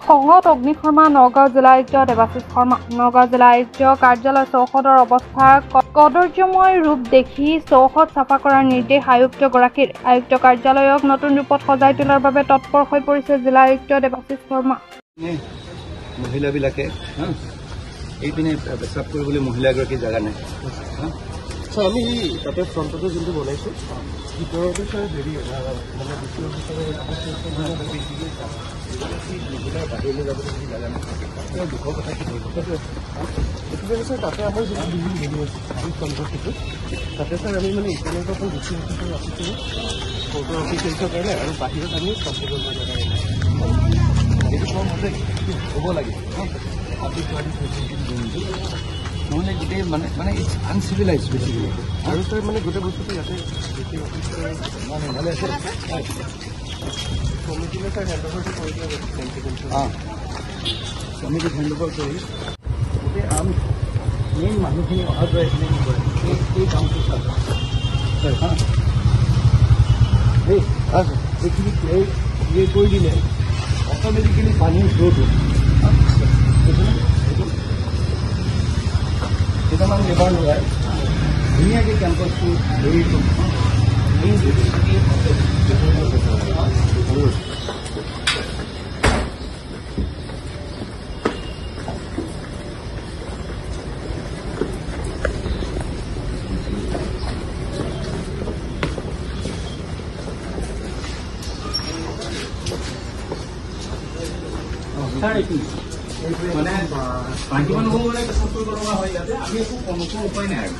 খঙত অগ্নিশৰ্মা নগাঁও জিলা আয়ুক্ত দেৱাশীষ শৰ্মা। নগাঁও জিলা আয়ুক্ত কাৰ্যালয় চৌহদৰ অৱস্থা কদৰ্যময় ৰূপ দেখি চৌহদ চাফা কৰাৰ নিৰ্দেশ আয়ুক্তগৰাকীৰ। আয়ুক্ত কাৰ্যালয়ক নতুন ৰূপত সজাই তোলাৰ বাবে তৎপৰ হৈ পৰিছে জিলা আয়ুক্ত দেৱাশীষ শৰ্মা। মহিলাবিলাকে এইপিনে পেচাব কৰিবলৈ মহিলাগৰাকী জেগা নাই। আমি তাতে ফ্ৰণ্টতে যোনটো বনাইছোঁ, ভিতৰতে ছাৰ হেৰি মানে ডি চি অফিচাৰে মহিলাৰ বাহিৰলৈ যাবলৈ যদি জেগা নাই, তেওঁ দুখৰ কথা কি কৰিব? সেইটো কাৰণে ছাৰ তাতে আমাৰ যিটো বিল্ডিং বনি আছে এই ফ্ৰণ্টৰ সেইটো, তাতে ছাৰ আমি মানে ইপিনেতো অকল ডি চি অফিচাৰ ৰাখিছোঁ কোৰ্টৰ অফিচিয়েলছৰ কাৰণে, আৰু বাহিৰত আমি কম্পিউটাৰ কাৰণে। এইটো মোৰ মতে হ'ব লাগে পাব্লিক টয়লেট ফেচিলিটি, নহ'লে গোটেই মানে it's আনচিভিলাইজ বেচিকেলি। আৰু ছাৰ মানে গোটেই বস্তুটো ইয়াতে ডি চি অফিচাৰ মানে ভালে আছে। কমিটিলে ছাৰ হেণ্ড অভাৰটো কৰি দিয়া গৈছে। অঁ, কমিটিক হেণ্ড অভাৰ কৰি গোটেই আম মেইন মানুহখিনি অহা যোৱা এইখিনি নকৰে, এই কামটো চাব। হা, এই এইখিনি ক্লিয়াৰ কৰি দিলে অট'মেটিকেলি পানীৰ ফ্ল'টো এইটো কেইটামান লেবাৰ লগাই ধুনীয়াকৈ কেম্পাছটো ধৰি মেইন। মানে মাইকী মানুহবোৰ মানে পেচাব কৰিব লগা হয় ইয়াতে, আমি একো কোনো উপায় নাই আৰু।